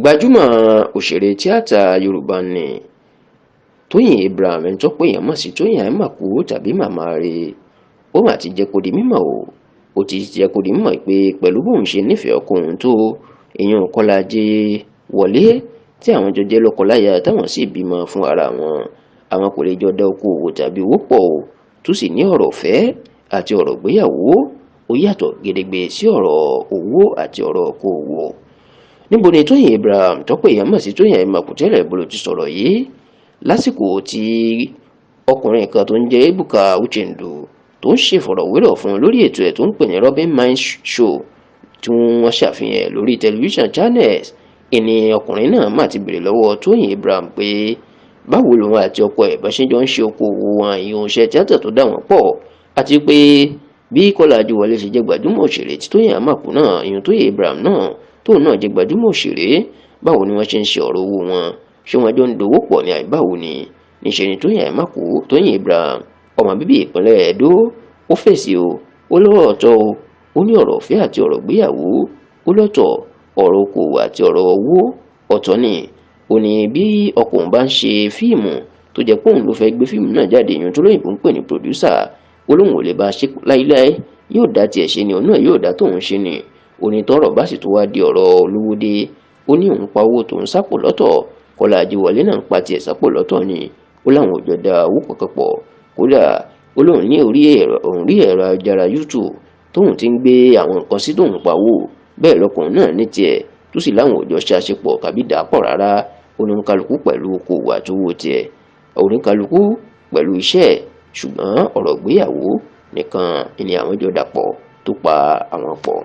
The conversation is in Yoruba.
Gbajúmọ̀ òṣèré tíátà Yorùbá nni Tóyìn Abraham, ẹni tó pé èèyàn mọ̀ sí Tóyìn Aimakhu tàbí Màmá Re, ó mà ti jẹ́ kó di mímọ̀ o. Ó ti jẹ́ kó di mímọ̀ pé pẹ̀lú bóun ṣe nífẹ̀ẹ́ ọkọ òun tó, ìyẹn Kọ́lá Ajéwọlé, tí àwọn jọ jẹ́ lọ́kọláya táwọn sì bímọ fún ara wọn, àwọn kò lè jọ dá okòwò tàbí owó pọ̀ o. Tó sì ní ọ̀rọ̀ ọ̀fẹ́ àti ọ̀rọ̀ ìgbéyàwó ó yàtọ̀ gedegbe sí ọ̀rọ̀ owó àti ọ̀rọ̀ okòwò. Níbo ni Tóyìn Abraham tọ́pọ̀ èèyàn mọ̀ sí Tóyìn Aimakhu tẹ́lẹ̀ bó ló ti sọ̀rọ̀ yìí? Lásìkò tí ọkùnrin kan tó ń jẹ́ Ebuka Uchendu tó ń ṣèfọ̀rọ̀wérọ̀ fún un lórí ètò ẹ̀ tó ń pè ní Rubbin' Mind Show tí wọ́n ṣàfihàn lórí tẹlifíṣàn Channels, ìní ọkùnrin náà má ti béèrè lọ́wọ́ Tóyìn Abraham pé báwo lòun àti ọkọ ẹ̀ bá ṣe jọ ń ṣe okòwò wọn, ìyẹn iṣẹ́ tíátà tó dà wọ́n pọ̀, àti pé bí Kọ́lá Ajéwọlé ṣe jẹ́ gbajúmọ̀ òṣèré tí Tóyìn Aimakhu náà, ìyẹn Tóyìn Abraham náà, tóun náà jẹ́ gbajúmọ̀ òṣèré, báwo ni wọ́n ṣe ń ṣe ọ̀rọ̀ owó wọn? Ṣé wọ́n jọ ń dowó pọ̀ ní àìbáwo ni? Níṣẹ́ ni Tóyìn Aimakhu, Tóyìn Abraham, ọmọ bíbí ìpínlẹ̀ Ẹdó, ó fèsì o. Ó lọ́rọ̀ ọ̀tọ̀ o. Ó ní ọ̀rọ̀ ọ̀fẹ́ àti ọ̀rọ̀ ìgbéyàwó ó lọ́tọ̀, ọ̀rọ̀ okòwò àti ọ̀rọ̀ owó ọ̀tọ̀ ni. Ó ní bí ọkùnrin bá ń ṣe fíìmù tó jẹ́ pé òun ló fẹ́ gbé fíìmù náà jáde, ìyẹn tó lóyìnbó ń pè ní producer, ó lóun ò lè bá a ṣe láíláí, yóò dá tiẹ̀ ṣe ni, òun náà yóò dá tóun ṣe ni. Onítọ́rọ̀ bá sì tó wá di ọ̀rọ̀ olówó dé, ó ní òun pa owó tòun sápò lọ́tọ̀, Kọ́lá Ajéwọlé náà ń pa tiẹ̀ sápò lọ́tọ̀ ni. Ó láwọn ò jọ da owó kankan pọ̀. Kódà ó lóun ní orí ẹ̀rọ, òun rí ẹ̀rọ ayélujára YouTube tóun ti ń gbé àwọn nǹkan sí tóun pawó, bẹ́ẹ̀ lọkùnrin náà ní tiẹ̀, tó sì láwọn ò jọ ṣe àṣepọ̀ kàbí dàápọ̀ rárá. Oníkálukú pẹ̀lú okòwò àti owó tiẹ̀, oníkálukú pẹ̀lú iṣẹ́, ṣùgbọ́n ọ̀rọ̀ ìgbéyàwó nìkan ni àwọn jọ dàpọ̀ tó pa àwọn pọ̀.